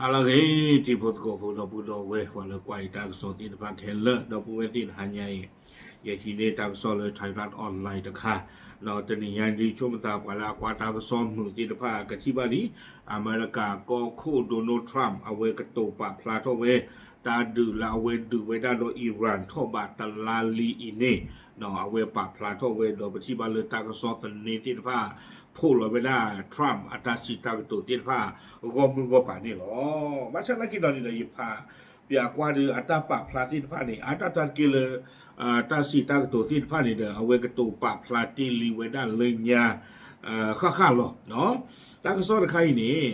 အါလၢအဂ့ၤ တံၤဖိသကိးဖိ ဒီပုၢ်ဒီဝဲၢ် ပှၤလၢကွၢ်အံၤတၢ်ကစီၣ်သ့ၣ်တဖၣ်ခဲလၢာ် ဒီပုၢ်ဝဲၢ်သ့ၣ်တဟါညါအံၤ ယဟံးန့ၢ်တၢ်ကစီၣ်လၢ Thairath Online တခါ, ဒီးတနံၤညါဒုးဆိကမိၣ်သး ပှၤလၢအကွၢ်တၢ်ကစီၣ်မုာ်သ့ၣ်တဖၣ်ကထံၣ်ဘၣ်လံ, အမဲရကၤကီၢ်ခိၣ် Donald Trump အဝဲကတိၤပာ်ဖျါထီၣ်ဝဲ တၢ်ဒုးလၢအဝဲဒုးဝဲဒၣ်ဒီး Iran ထီၣ်ဘးတလါလံအံၤန့ၣ်, အဝဲပာ်ဖျါထီၣ်ဝဲဒီးပထံၣ်ဘၣ်လၢတၢ်ကစီၣ်သန့သ့ၣ်တဖၣ် ဖီၣ်လီၤဝဲဒၣ် Trump အတၢ်စံးတၢ်ကတိၤသ့ၣ်တဖၣ် ဂီၢ်မုၢ်ဂီၢ်ပၤန့ၣ်လီၤ. ဘၣ်ဆၣ်သနာ်က့ဒီးန့ၣ်ဒီး ယဖးပၠးကွၢ်ဒီးအတၢ်ပာ်ဖျါသ့ၣ်တဖၣ်န့ၣ် အါတၢ်တၢ်တက့ၢ်လၢ တၢ်စံးတၢ်ကတိၤသ့ၣ်တဖၣ်န့ၣ်ဒီး အဝဲကတိၤပာ်ဖျါတ့ၢ်လံဝဲဒၣ်လၢညါ ဃၣ်ဃၣ်လီၤ. တၢ်ကစီၣ်တခါအံၤန့ၣ်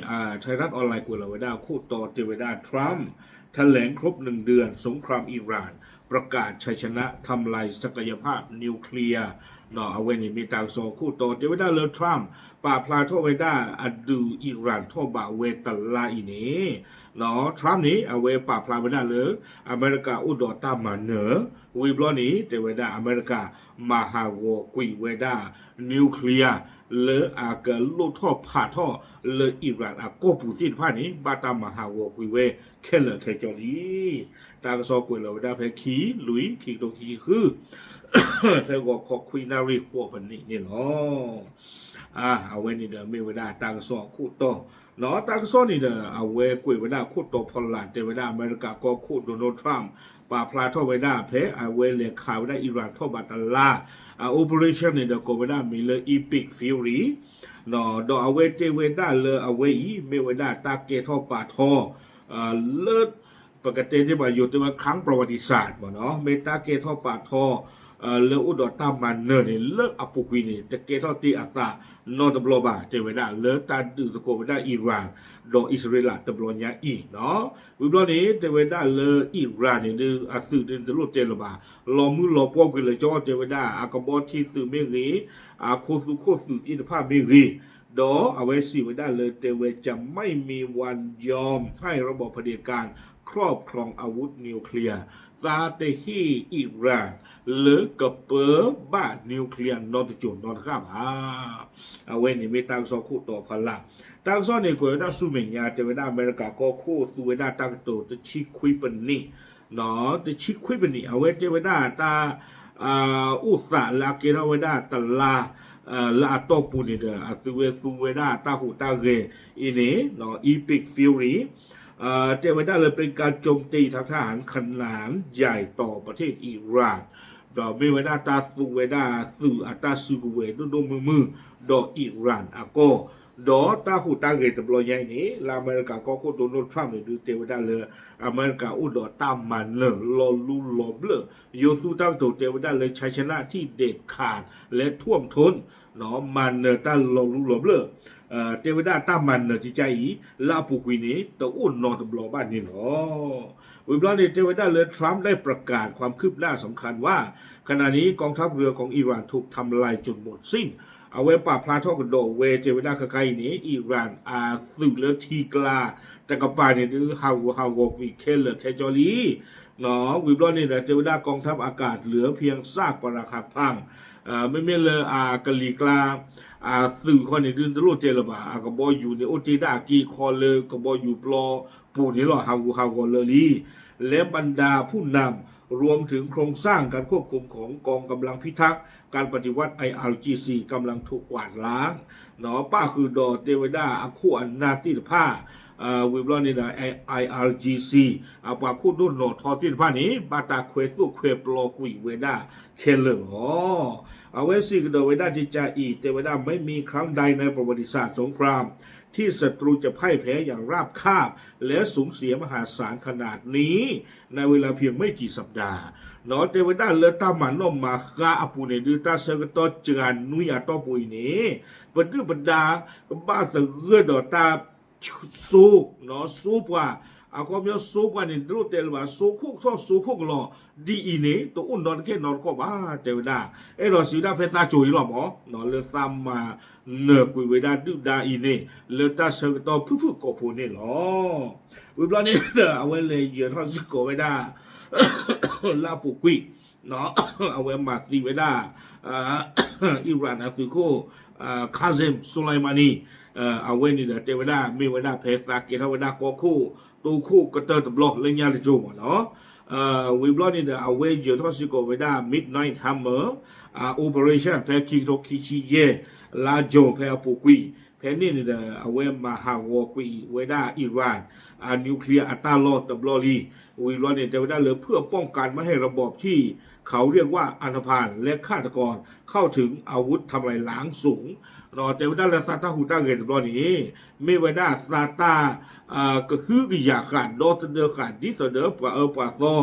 Thairath Online ကွဲးလီၤဝဲဒၣ်ခိၣ်တီတဲဝဲဒၣ် Trump แถลงครบหนึ่งเดือนสงครามอิหร่าน ประกาศชัยชนะทำลายศักยภาพนิวเคลียร์ အဝဲန့ၣ်မ့ၢ်တၢ်ကစီၣ်ခိၣ်တီတဲဝဲဒၣ်လၢ Trump ပာ်ဖျါထီၣ်ဝဲဒၣ်အဒုး Iran ထီၣ်ဘးဝဲတလါအံၤန့ၣ် Trump န့ၣ် အဝဲပာ်ဖျါဝဲဒၣ်လၢ အမဲရကၤအိၣ်ဒီးတၢ်မၤနၢၤ, ဝံၤဘျီန့ၣ် တဲဝဲဒၣ်အမဲရကၤမၤဟးဂီၤကွံာ်ဝဲဒၣ် nuclear လၢအကလိၣ်ထီၣ်ဖးထီၣ်လၢ Iran အကီၢ်ပူၤသ့ၣ်တဖၣ်န့ၣ် ဘၣ်တၢ်မၤဟးဂီၤကွံာ်ဝဲခဲလၢာ်ခဲဆ့လံ. တၢ်ကစီၣ်ကွဲးလီၤဝဲဒၣ်ဖဲခံလွံၢ် ခံကထိခံဆံဃု ဖဲဂီၤခီခွံနၣ်ရံၣ်ဃိးပနံးန့ၣ်လီၤ. အဝဲန့ၣ်ဒီးမ့ၢ်ဝဲဒၣ်တၢ်ကစီၣ်အခိၣ်တီ, တၢ်ကစီၣ်န့ၣ်ဒီး အဝဲကွဲးဝဲဒၣ်အခိၣ်တီဖီလာ် တဲဝဲဒၣ်အမဲရကၤကီၢ်ခိၣ် Donald Trump ပာ်ဖျါထီၣ်ဝဲဒၣ်ဖဲအဝဲလဲၤခးဝဲဒၣ် Iran ထီၣ်ဘးတလါ အ operation န့ၣ်ဒီးကိးဝဲဒၣ်မံၤလၢ Epic Fury ဒီးအဝဲတဲဝဲဒၣ်လၢအဝဲအံၤ မ့ၢ်ဝဲဒၣ်တၢ်ကဲထီၣ်ပာ်ထီ လၢ ပကတဲသ့မး ယိၤတဲဝဲ ครั้งประวัติศาสตร์ မ့ၢ်နီၤ, မ့ၢ်တၢ်ကဲထီၣ်ပာ်ထီ လၢအိၣ်ဒီးတၢ်မၤနၢၤန့ၣ် လၢအပူၤကွံာ်န့ၣ် တကဲထီၣ်တ့ၢ်အသးနီတဘျီဘၣ် တဲဝဲဒၣ် လၢတၢ်ဒုးသကိးဝဲဒၣ် Iran ဒီးအံၣ်စရ့လးတဘျီညါအံၤနီၤ. ဝံၤဘျီန့ၣ် တဲဝဲဒၣ်လၢ Iran န့ၣ်ဒုး အသုးဒုးတလိၣ်တဲလၢၤဘၣ်, လီၤမုၢ်လီၤပှီၢ်ကွံာ်လၢာ်ကၠီ တဲဝဲဒၣ် အကဘီထံသုးမ့ၢ်ဂ့ၤ, အခိၣ်သူခိၣ်သုးသ့ၣ်တဖၣ်မ့ၢ်ဂ့ၤ, ဒီးအဝဲစံးဝဲဒၣ်လၢတဲဝဲ จะไม่มีวันยอมให้ระบอบเผด็จการครอบครองอาวุธนิวเคลียร์ သးတဟ့ၣ် Iran လၢကပၢဘၣ် nuclear နီတစိၤနီတဃၣ်ဘၣ်. အဝဲန့ၣ်မ့ၢ်တၢ်ကစီၣ်ခိၣ်တီဖီလာ်, တၢ်ကစီၣ်န့ၣ်ကွဲးဝဲဒၣ်ဆူမဲာ်ညါ တဲဝဲဒၣ်အမဲရကၤကီၢ်ခိၣ်သူဝဲဒၣ်တၢ်ကတိၤတဆံခွံပနံး တဆံခွံပနံး အဝဲတဲဝဲဒၣ်တၢ် အိၣ်သးလၢအကဲထီၣ်ဝဲဒၣ်တလါ လၢအတီၢ်ပူၤန့ၣ်ဒီး အသုဝဲသူဝဲဒၣ်တၢ်ဟူးတၢ်ဂဲၤအံၤန့ၣ် Epic Fury တဲဝဲဒၣ်လၢ เป็นการโจมตีทางทหารขนาดใหญ่ต่อประเทศอิหร่าน ဒီးမ့ၢ်ဝဲဒၣ်တၢ်သူဝဲဒၣ်သုးအတၢ်စုကဝဲၤဒိၣ်ဒိၣ်မုၢ်မုၢ် ဒီး Iran အကီၢ်, ဒီးတၢ်ဟူးတၢ်ဂဲၤတဘျီညါအံၤန့ၣ် လၢအမဲရကၤကီၢ်ခိၣ် Donald Trump န့ၣ်ဒုးတဲဝဲဒၣ်လၢ အမဲရကၤအိၣ်ဒီးတၢ်မၤနၢၤလီၤလူလီၤဘျၢၣ်, ယိၤသူတၢ်ကတိၤတဲဝဲဒၣ်လၢ ชัยชนะที่เด็ดขาดและท่วมท้น မၤနၢၤတၢ်လီၤလူလီၤဘျၢၣ်, တဲဝဲဒၣ်တၢ်မၤနၢၤကကါအံၤ လၢအပူၤကွံာ်န့ၣ် တအိၣ်နီတဘျီဘၣ်န့ၣ်လီၤ. ဝံၤဘျီန့ၣ် တဲဝဲဒၣ်လၢ Trump ได้ประกาศความคืบหน้าสำคัญว่า ขณะนี้กองทัพเรือของอิหร่านถูกทำลายจนหมดสิ้น အဝဲပာ်ဖျါထီၣ်ကဒီးဝဲ တဲဝဲဒၣ်ခဲခါအံၤန့ၣ် Iran အသုးလၢထံကျါတကပၤန့ၣ်ဒုး ဟးဂူာ်ဟးဂီၤကွံာ်ခဲလၢာ်ခဲဆ့လံ. ဝံၤဘျီန့ၣ်ဒီး တဲဝဲဒၣ် กองทัพอากาศเหลือเพียงซากปรักหักพัง မ့မ့ၢ်လၢအကလံၤကျါ အသုးခီန့ၣ်ဒုးတလိၣ်တဲလၢၤဘၣ်, အကဘီယူၤန့ၣ်အိၣ်တ့ၢ်ဒၣ်အက့ခီလၢကဘီယူၤပျီပူၤန့ၣ်လီၤ, ဟးဂူာ်ဟးဂီၤလၢာ်လံ. และบรรดาผู้นำ รวมถึงโครงสร้างการควบคุมของกองกำลังพิทักษ์การปฏิวัติ ไออาร์จีซี กำลังถูกกวาดล้าง ပၣ်ဃုာ်ဒီးတဲဝဲဒၣ်အခိၣ်အနၢ်သ့ၣ်တဖၣ် ဝံၤဘျီန့ၣ်ဒီး ไออาร์จีซี အပှၤခိၣ်ဒိၣ်နီၢ်ထီသ့ၣ်တဖၣ်န့ၣ် ဘၣ်တၢ်ခွဲသိၣ်ခွဲပျီကွံာ်ဝဲဒၣ်ခဲလၢာ်လီၤ. အဝဲစံးကဒီးဝဲဒၣ်ကကါအံၤ တဲဝဲဒၣ် ไม่มีครั้งใดในประวัติศาสตร์สงครามที่ศัตรูจะพ่ายแพ้อย่างราบคาบและสูญเสียมหาศาลขนาดนี้ในเวลาเพียงไม่กี่สัปดาห์ တဲဝဲဒၣ်လၢတၢ်မၤနီၣ်မၤဃါအပူၤန့ၣ်ဒုး တၢ်ဆၢကတီၢ်စှၤနွံအတီၢ်ပူၤအံၤန့ၣ် ပဒုၣ်ပဒါကဘၣ်သဂၢၢ်ဒီးတၢ် စိ စိပှၤ, အခီပညီစိပှၤန့ၣ် တလိၣ်တဲလၢၤဘၣ်, စိခိၣ်ထီၣ်စိခိၣ်ကလီၤ, ဒ်အံၤန့ၣ် တအိၣ်နီတခဲနီတခီၣ်ဘၣ် တဲဝဲဒၣ်. အဲၣ်ဒိးစံးဝဲဒၣ်ဖဲသးကိၤအံၤလီၤမး လၢသးမၤနၢၤကွံာ်ဝဲဒၣ်ဒုၣ်ဒါအံၤန့ၣ် လၢတၢ်ဆၢကတီၢ်ဖုၣ်ဖုၣ်ကိာ်ဖိန့ၣ်လီၤ. ဝံၤဘျီန့ၣ်ဒီး အဝဲလဲၤယၢၤထီၣ်စ့ၢ်ကီးဝဲဒၣ် လၢအပူၤကွံာ် အဝဲမၤသံဝဲဒၣ် Iran အသုးခိၣ် Qasem Soleimani အဝဲန့ၣ်ဒီးတဲဝဲဒၣ် မ့ၢ်ဝဲဒၣ်ဖဲသးကဲထီၣ်ဝဲဒၣ်ကီၢ်ခိၣ် တိခိၣ်ကတၢၢ်တဘျီလၢညါတကၠိမးနီၤ. ဝံၤဘျီန့ၣ်ဒီး အဝဲယၢၤထီၣ်စ့ၢ်ကီးဝဲဒၣ် Midnight Hammer Operation ဖဲခံကထိခံဆံယဲၢ် လါကၠိ ဖဲအပူၤကွံာ် ဖဲန့ၣ်န့ၣ်ဒီး အဝဲမၤဟးဂီၤကွံာ်ဝဲဒၣ် Iran အ nuclear အတၢ်လီၢ်တဘျီလံ. ဝံၤဘျီန့ၣ် တဲဝဲဒၣ်လၢ เพื่อป้องกันไม่ให้ระบอบที่เขาเรียกว่าอันธพาลและฆาตกรเข้าถึงอาวุธทำลายล้างสูง တဲဝဲဒၣ်လၢသးတၢ်ဟူးတၢ်ဂဲၤတဘျီန့ၣ် မ့ၢ်ဝဲဒၣ်သးတၢ် ကဟုကယာ်ဃာ်ဒီသဒၢဃာ် ဒ်သိးဒီးပှၤအၢပှၤ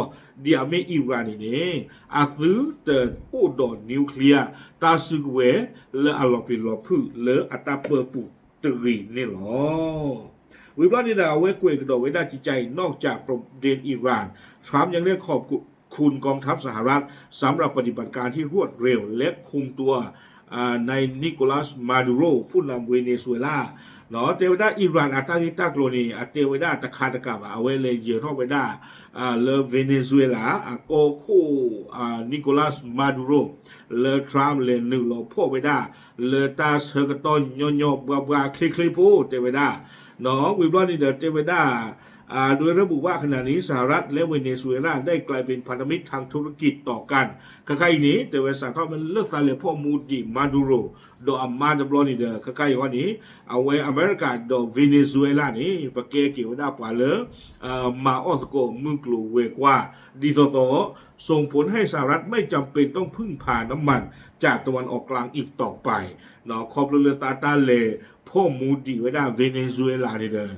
သီ ဒ်အမ့ၢ် Iran န့ၣ်န့ၣ် အသုတအိၣ်ဒီး nuclear တၢ်စုကဝဲၤလၢအလီၤပျံၤလီၤဖုးလၢအတၢ်ပၢပူၤတဂ့ၤန့ၣ်လီၤ. ဝံၤဘျီန့ၣ်ဒီး အဝဲကွဲးကဒီးဝဲဒၣ် ကကါအံၤ นอกจากประเด็นอิหร่าน ทรัมป์ยังได้ขอบคุณกองทัพสหรัฐ สำหรับปฏิบัติการที่รวดเร็วและคุมตัวนายนิโคลัสมาดูโร ผู้นำเวเนซุเอลา တဲဝဲဒၣ် Iran အတၢ်ဂ့ၢ်တၢ်ကျိၤန့ၣ် အတဲဝဲဒၣ်တခါတကးဘၣ် အဝဲလဲၤယၢၤထီၣ်ဝဲဒၣ် လၢ Venezuela အကီၢ်ခိၣ် Nicolas Maduro လၢ Trump လဲၤနုာ်လီၤဖီၣ်ဝဲဒၣ် လၢတၢ်ဆၢကတီၢ်ညီညီဘှါဘှါချ့ချ့ဖိ တဲဝဲဒၣ် ဝံၤဘျီန့ၣ်ဒီးတဲဝဲဒၣ် โดยระบุว่าขณะนี้สหรัฐและเวเนซุเอลาได้กลายเป็นพันธมิตรทางธุรกิจต่อกัน ခဲခါအံၤန့ၣ် တဲဝဲစးထီၣ်မ့ၢ်လၢသးလဲၤဖီၣ်မူဒံး Maduro ဒီးအမါတဘျီန့ၣ်ဒီး ခဲခါအံၤဃီန့ၣ် အဝဲအမဲရကၤဒီး Venezuela န့ၣ် ပကဲက့ၤဝဲဒၣ်ပှၤလၢ မၤအီၣ်သကိးမုၢ်ကျိၤဝဲၤကွာ် ဒ်သိးသိး ส่งผลให้สหรัฐไม่จำเป็นต้องพึ่งพาน้ำมันจากตะวันออกกลางอีกต่อไป ခီဖျိလၢသးတၢ်လဲၤဖီၣ်မူဒံးဝဲဒၣ် Venezuela န့ၣ်ဒီး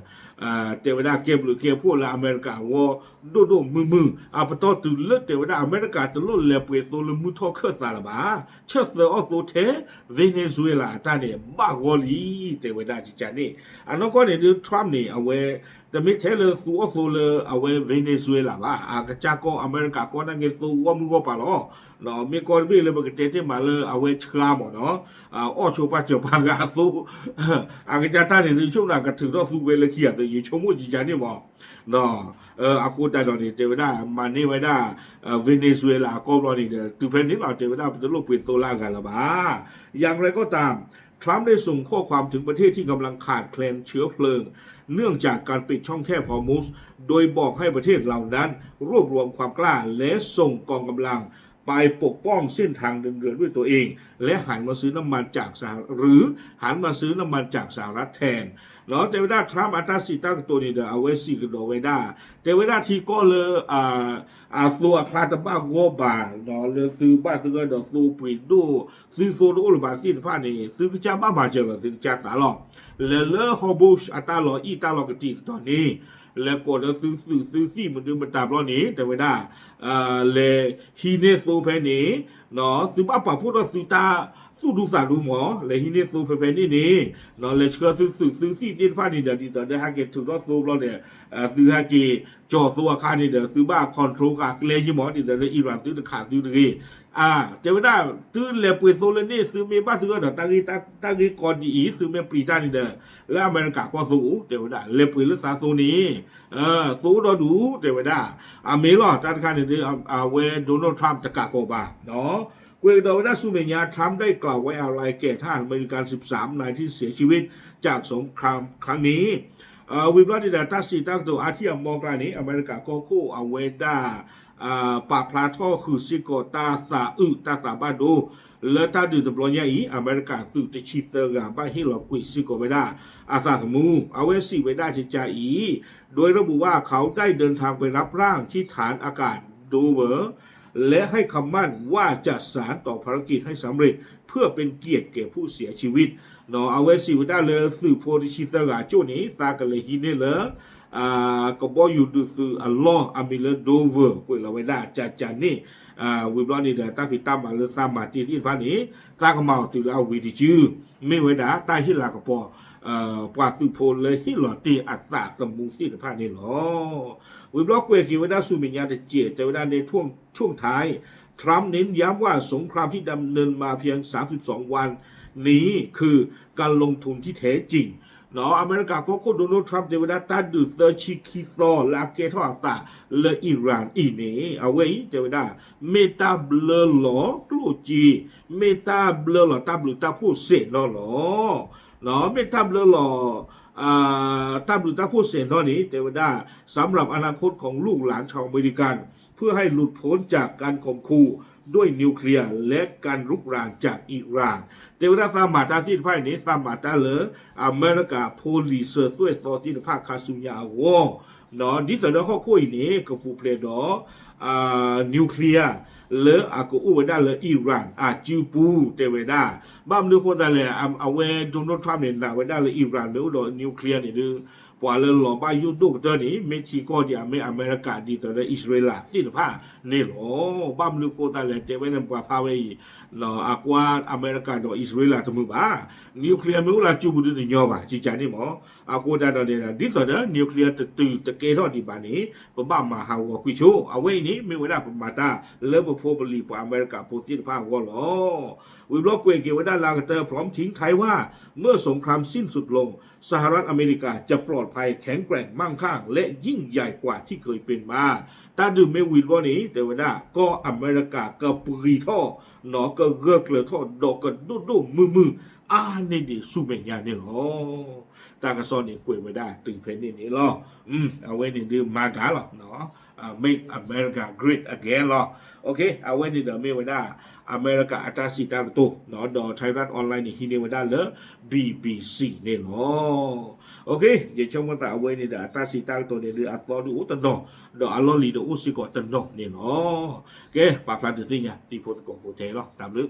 တဲဝဲဒၣ်ကဲဘျုးကဲဖှိၣ်လၢအမဲရကၤအဂီၢ် ဒိၣ်ဒိၣ်မုၢ်မုၢ် အပတီၢ်တုၤလၢတဲဝဲဒၣ် အမဲရကၤတလိၣ်လဲၤပှ့ၤသိလၢမုၢ်ထီၣ်ခၢၣ်သးလၢၤဘၣ် ဆၢသၢအီၣ်သိထဲ Venezuela အတၢ်န့ၣ် ဘၣ်ဂီၢ်လံ တဲဝဲဒၣ်ကကါန့ၣ် အနီၢ်ကီၢ်န့ၣ်ဒုး Trump န့ၣ် အဝဲ တမ့ၢ်ထဲလၢသူအီၣ်သိလၢအဝဲ Venezuela ဘၣ် အကစၢ်ကီၢ်အမဲရကၤကီၢ်နာ်က့သိဂီၢ်မုၢ်ဂီၢ်ပၤလီၤ မ့ၢ်ကီၢ်တဘ့ၣ်လၢပကတဲတ့ၢ်မးလၢအဝဲဆှါမးနီၤ အီၣ်ဆိပာ်စၢၤပာ်ဂၤအသိ အကစၢ်တၢ်န့ၣ် ယဆိကမိၣ်ကထုးထီၣ်သူဝဲလၢခံဂၤဒီး ယဆိကမိၣ်ကကါန့ၣ်မး အဃိသတးဒီးန့ၣ် တဲဝဲဒၣ် မၤန့ၢ်ဝဲဒၣ် Venezuela အကီၢ်ဘျီန့ၣ်ဒီး တုၤဖဲန့ၣ်လီၤ တဲဝဲဒၣ် ပတလိၣ်ပှ့ၤသိလၢအဂၤလၢၤဘၣ် อย่างไรก็ตาม ทรัมป์ได้ส่งข้อความถึงประเทศที่กำลังขาดแคลนเชื้อเพลิง เนื่องจากการปิดช่องแคบฮอร์มุซ โดยบอกให้ประเทศเหล่านั้นรวบรวมความกล้าและส่งกองกำลังไปปกป้องเส้นทางเดินเรือด้วยตัวเอง และหันมาซื้อน้ำมันจากสห หรือหันมาซื้อน้ำมันจากสหรัฐแทน တဲဝဲဒၣ် Trump အတၢ်စံးတၢ်ကတိၤန့ၣ်ဒီး အဝဲစံးကဒီးဝဲဒၣ် တဲဝဲဒၣ်ထံကီၢ်လၢ အသိအချါတဘၣ်ဂီၢ်ဘၣ် လၢသုဘၣ်သဂၢၢ်ဒီးသိပှ့ၤဒိၣ် သုသိတအိၣ်လၢၤဘၣ်သ့ၣ်တဖၣ်န့ၣ် သုကစၢ်ဘၣ်မၤစၢၤလီၤ သုကစၢ်သးလီၤ လဲၤလၢ Hormuz အတၢ်လီၤအံၣ်တၢ်လီၤကတံာ်တတီၤန့ၣ် လဲၤကိးလၢသုသုးသုသံၣ်မနုၤမတၤဘျီန့ၣ် တဲဝဲဒၣ် လဲၤဟံးန့ၢ်သိဖဲန့ၣ် သုဘၣ်ပာ်ဖှိၣ်ထီၣ်သုတၢ်သူၣ်ဒူသးဒူမး လဲၤဟံးန့ၢ်သိဖဲဖဲန့ၣ်န့ၣ် လဲၤဆှၢသုသုးသုသံၣ်သ့ၣ်တဖၣ်န့ၣ်ဒီး ဒ်သိးဒီးဟဲက့ၤထုးထီၣ်သိဘျီန့ၣ် သုဟဲက့ၤကၠီၤသိအခါန့ၣ်ဒီး သုဘၣ် control ဃာ်ကျဲယံမး ဒ်သိးဒီး Iran သုတခးသုတဂ့ၤ တဲဝဲဒၣ် သုလဲၤပှ့ၤသိလၢန့ၣ် သုမ့ၢ်ဘၣ်သဂၢၢ်ဒီး တၢ်ဂ့ၢ်ကီဒ်အံၤ သုမ့ၢ်ပျံၤတၢ်န့ၣ်ဒီး လၢအမဲရကၤကီၢ်သိအိၣ် တဲဝဲဒၣ် လဲၤပှ့ၤလၢသးသိန့ၣ် သိဒီဒူၣ် တဲဝဲဒၣ် အမ့ၢ်လီၤ တၢ်တခါန့ၣ်ဒီး အဝဲ Donald Trump တကးကီးဘၣ် ကွဲးကဒီးဝဲဒၣ်ဆူမဲာ်ညါ Trump ได้กล่าวไว้อาลัยแก่ทหารอเมริกัน สิบสามนายที่เสียชีวิตจากสงครามครั้งนี้ ဝံၤဘျီန့ၣ်ဒီး တၢ်စံးတၢ်ကတိၤအါထံၣ်အမီၢ်ကျါန့ၣ် အမဲရကၤကီၢ်ခိၣ်အဝဲဒၣ် ပာ်ဖျါထီၣ်ဃုာ်စ့ၢ်ကီးတၢ်သးအုးတၢ်သးဘၣ်ဒိ လၢတၢ်ဒုးတဘျီညါအံၤ အမဲရကၤသုးတဆံသၢဂၤဘၣ်ဟ့ၣ်လီၤကွံာ်စ့ၢ်ကီးဝဲဒၣ် အသးသမူ အဝဲစံးဝဲဒၣ်ကကါအံၤ โดยระบุว่าเขาได้เดินทางไปรับร่างที่ฐานอากาศ Dover และให้คำมั่นว่าจะสานต่อภารกิจให้สำเร็จเพื่อเป็นเกียรติแก่ผู้เสียชีวิต အဝဲစံးဝဲဒၣ်လၢသုးဖိတဆံသၢဂၤအကၠိၣ်န့ၣ် သးကလဲၤဟံးန့ၢ်လၢ ကဘီယူၤဒုးသုးအလီၢ်အမံၤလၢ Dover ကွဲးလီၤဝဲဒၣ်ကကါန့ၣ် ဝံၤဘျီန့ၣ်ဒီး တၢ်ဖံးတၢ်မၤလၢသးမၤတ့ၢ်သ့ၣ်တဖၣ်န့ၣ် သးကမၤအီၤတုၤလၢအဝံၤတစု မ့ၢ်ဝဲဒၣ်တၢ်ဟ့ၣ်လၤကပီၤ ပှၤသုးဖိလၢဟ့ၣ်လီၤတ့ၢ်အသးသမူသ့ၣ်တဖၣ်န့ၣ်လီၤ. ဝံၤဘျီကွဲးက့ၤဝဲဒၣ်ဆူမဲာ်ညါတစဲး တဲဝဲဒၣ်န့ၣ် ช่วงท้าย Trump เน้นย้ำว่าสงครามที่ดำเนินมาเพียงสามสิบสองวันนี้ คือการลงทุนที่แท้จริง အမဲရကၤကီၢ်ခိၣ် Donald Trump တဲဝဲဒၣ် တၢ်ဒုးသၢဆံခံသီလၢအကဲထီၣ်အသးလၢ Iran အံၤန့ၣ် အဝဲအံၤတဲဝဲဒၣ် မ့ၢ်တၢ်ဘျၢလီၤကျိၣ်စ့ မ့ၢ်တၢ်ဘျၢလီၤတၢ်ဘျုးတၢ်ဖှိၣ်စဲးနီၢ်လီၤ. မ့ၢ်တၢ်ဘျၢလီၤ တၢ်ဘျုးတၢ်ဖှိၣ်စဲးနီၢ်န့ၣ် တဲဝဲဒၣ် สำหรับอนาคตของลูกหลานชาวอเมริกัน เพื่อให้หลุดพ้นจากการข่มขู่ด้วยนิวเคลียร์และการรุกรานจากอิหร่าน တဲဝဲဒၣ်သးမၤတၢ်သ့ၣ်တဖၣ်အံၤန့ၣ် သးမၤတၢ်လၢ အမဲရကၤဖိလံၤစၢၤသွဲၣ်သီသ့ၣ်တဖၣ်ခါဆူညါအဂီၢ် ဒ်သိးဒီးဟီၣ်ခိၣ်အံၤန့ၣ် ကပူၤဖျဲးဒီး nuclear လၢအကအိၣ်ဝဲဒၣ်လၢ Iran အစုပူၤ တဲဝဲဒၣ်. ဘၣ်မနုၤအဃိသတးလဲၣ် အဝဲ Donald Trump န့ၣ် နာ်ဝဲဒၣ်လၢ Iran မ့ၢ်အိၣ်ဒီး nuclear န့ၣ်ဒီး ပှၤလၢလီၤဘၣ်ယိၣ်ဒိၣ်ကတၢၢ်န့ၣ် မ့ၢ်ထံကီၢ်ဒံးဧါ မ့ၢ်အမဲရကၤ ဒ်သိးဒီး အံၣ်စရ့လးသ့ၣ်တဖၣ်န့ၣ်လီၤ. ဘၣ်မနုၤအဃိသတးလဲၣ် တဲဝဲန့ၣ် ပှၤဖးဝဲအံၤ အကွၢ်အမဲရကၤဒီးအံၣ်စရ့လးတမုာ်ဘၣ်. nuclear မ့ၢ်အိၣ်လၢအစုပူၤဒုးတညီဘၣ် ကကန့ၣ်မး. အဃိသတးဒီးန့ၣ် ဒ်သိးဒီး nuclear တတုၤတကဲထီၣ်ဒံးဘၣ်န့ၣ် ပဘၣ်မၤဟးဂီၤကွံာ်ဆိ. အဝဲအံၤန့ၣ် မ့ၢ်ဝဲဒၣ်ပမၤတၢ်လၢပဖိပလံၤပှၤအမဲရကၤဖိသ့ၣ်တဖၣ်အဂီၢ်လီၤ. ဝံၤဘျီကွဲးက့ၤဝဲဒၣ်လၢအကတၢၢ် พร้อมทิ้งท้ายว่า เมื่อสงครามสิ้นสุดลง สหรัฐอเมริกาจะปลอดภัย แข็งแกร่ง มั่งคั่ง และยิ่งใหญ่กว่าที่เคยเป็นมา တၢ်ဒုးမ့ၢ်ဝံၤတဘျီန့ၣ် တဲဝဲဒၣ် ကီၢ်အမဲရကၤကပှံၤထီၣ် နီၢ်ကဂၢၢ်ကျၢၤထီၣ် ဒီးကဒိၣ်ဒိၣ်မုၢ်မုၢ် အါန့ၢ်ဒံးဆူမဲာ်ညါန့ၣ်လီၤ. တၢ်ကစီၣ်န့ၣ်ကွဲးဝဲဒၣ်တုၤဖဲန့ၣ်န့ၣ်လီၤ. အဝဲန့ၣ်ဒုး MAGA လီၤ. Make America Great Again လီၤ. အဝဲန့ၣ်ဒီးမ့ၢ်ဝဲဒၣ် အမဲရကၤအတၢ်စံးတၢ်ကတိၤ ဒီး Thairath Online န့ၣ် ဟံးန့ၢ်ဝဲဒၣ်လၢ BBC န့ၣ်လီၤ. ယဆိကမိၣ်သးအဝဲန့ၣ်ဒီး အတၢ်စံးတၢ်ကတိၤန့ၣ်ဒုး အသီဒုးအိၣ်တနီၤ ဒီးအလီၢ်လံၤဒီးအိၣ်စ့ၢ်ကီးတနီၤန့ၣ်လီၤ. ကဲ ပာ်ဖျါဒုးသ့ၣ်ညါ တံၤဖိသကိးဖိထဲလီၤ. တၢ်ဘျုး